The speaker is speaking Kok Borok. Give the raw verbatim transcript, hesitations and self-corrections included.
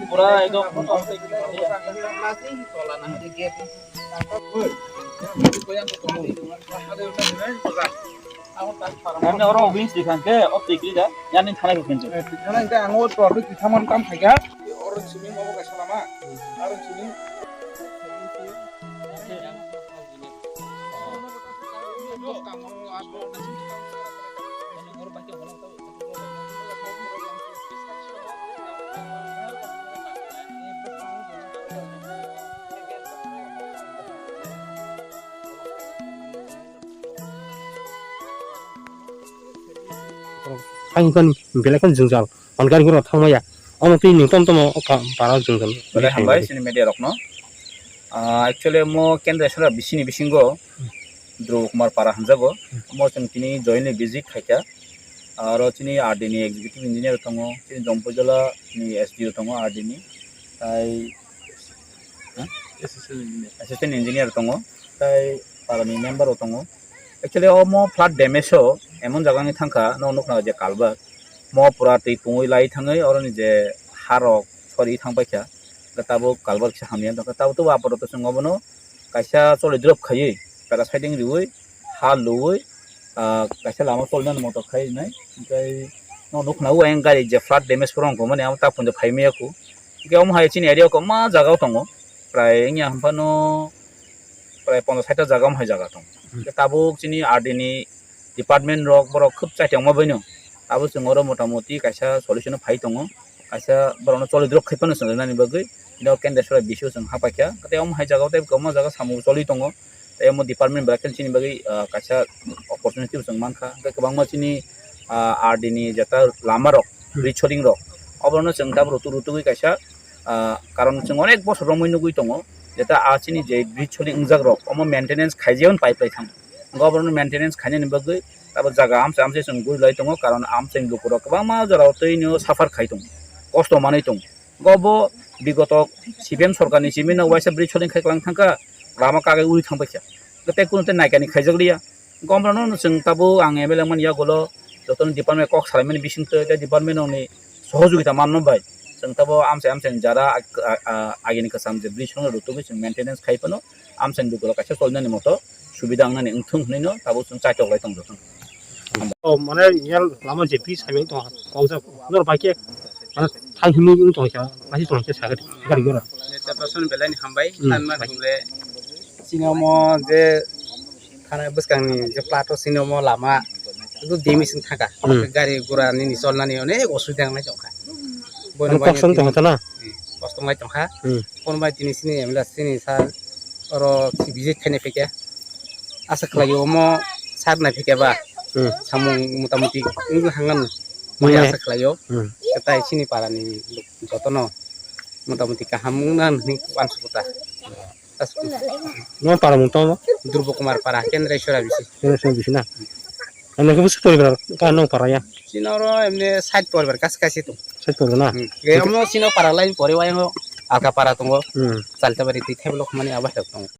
Pura ekdom. Ani oro wings di khan ke, o tikli da, yani thana ko kintu. Thana ke ang o tor bi thaman kam khaika. Oro sini mo ka salama. Aro sini. Ang kan belai kan jwngjal. On gari gura thangmaya. Omo twi nwng tom tomo o ka-, para jwngjal. Belai hambai chini media rokno. Ah, actually mo Kendra Sora bisini bisingo Dhruv Kumar Para hanjago. Mo chwng tini jointly visit khaikha. Aro chini R D ni executive engineer tongo, chini Jompujala ni S D O tongo R D ni. Tai, ha? Assistant engineer. Assistant engineer tongo, tai para ni member o tongo. Actually, omo flood damage o emon jaga ni thangkha, no nukna je culvert. Mo pura twi pungwi lai thangwi, oro ni je ha rok sori thang paikha. Tabuk culvert kisa hamya, tabuk tubu apato chwng obono kaisa choli drop khaiwi, para siding riwi, ha luwi, ah, kaisa lama cholnani motor khai rinai. Hwnkhe no nukna o ayang gari je flood damage phuru wngkha mani amo ta phunjo phai maya khu. Hwnkhe omo hai chini area o kwbangma jaga o tongo, prai wngya hwnphano prai ponchas sait ta jaga omo hai jaga tongo. Hmm. Hwnkhe tabuk chini R D ni department rok borok khub chaitokma baino abo chwng oro motamoti kaisa solution o phai tongo, kaisa borokno choli drop khai phano swngjak nani bagwi ino Kendra Sora bisio chwng hapaikha tei omo hai jaga o tei kwbangma jaga samung choli tongo tei omo department bai khe chini bagwi, ah, kaisa opportunity bo chwng mankha tei kwbangma chini, ah, R D ni jeta lama rok bridge holding rok oborokno chwng tabuk rutuk rutugwi kaisa, ah, karon chwng onek bosor romwi nugwi tongo jeta a chini je bridge holding wngjak rok omo maintenance khaijak pipe lai thang. Hwnkhe oborokno maintenance khainani bagwi abo jaga amchai amchai chwng guri lai tongo, karon amchaini lukurok kwbangma jorao twino suffer khai tongo, kosto manwi tongo. Hwnkhe obo bigoto C P M sorkarni simi no waisa bridge holding khai kwlang thangkha, lama kagwi uri thang paikha. Hwnkhe tei kunu tei naikani khaijak liya. Hwnkhe omorokno chwng tabuk ang M L A mani yagulo jotono department kok salaimani bisingtwi tei department rokni sohojogita manma bai chwng tabuk amchai amchaini jara ag-, a-, a-, agini kwcham je bridge rokno rutugwi chwng maintenance khai phano amchaini lukurok kaisa cholnani moto subida wngnani wngthung hwnwi no tabuk chwng chaitok lai tong jotono. O mane ya lama je bridge hai tong kok jak nor bai khe mane thang himwi wng tong kha nasi tong khe sagri gari gora. Chaplason belai ni hambai. Hmm. Tanma hingle chini omo je thana bwskangni je plat o chini omo lama ekdom damage wng thangkha. Hmm. Gari gura nini cholnani onek osubida wngnai tongkha. Bono bai kosong tong thana. Hmm, kosong lai tongkha. Hmm. Bono bai tini sini emla sini sa oro visit khaina phaikha. Asa khlaio omo sak nai phaikha ba. Hmm. Samung motamoti wng hangan. Hmm. Asa khlaio. Hmm. Tai sini para ni jotono motamoti kaham wngna hinwi uansukha ta. No para mung tamo? Durbo Kumar para, Kendra Iswara bisi. Kendra Iswara bisi na? Ano khe bwswk poribar ka no para ya? Chini oro emne sait poribar kasi kasi tong. Sait poribar na? Hmm. Ge amno chini para line pori wa yango alka para tongo. Hmm. Chalta bari twi theblo khmani aba thok tongo.